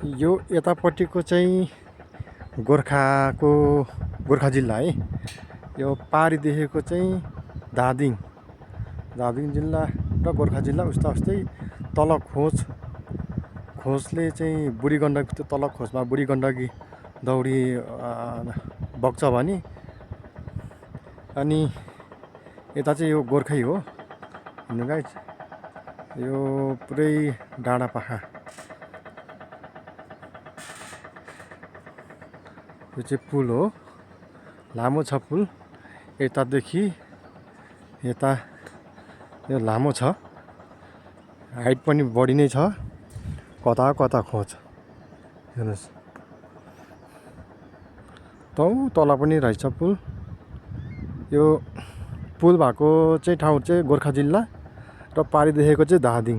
यो यतापट्टिको चाहिँ गोर्खा जिल्ला है। यो पारी देखेको चाहिँ धादिङ जिल्ला र गोर्खा जिल्ला उस्तै तल खोजले चाहिँ बुढी गण्डकी, त्यो तल खोजमा बुढी गण्डकी दौडी बग्छ भने, अनि यता चाहिँ यो गोर्खै हो हेर्नु गाइज। यो पुरै डाँडा पाखा, यो चाहिँ पुल हो, लामो छ पुल। यतादेखि यता यो लामो छ, हाइट पनि बढी नै छ। कता कता खोज हेर्नुहोस्, तल पनि रहेछ पुल। यो पुल भएको चाहिँ ठाउँ चाहिँ गोर्खा जिल्ला र पारी देखेको चाहिँ धादिङ।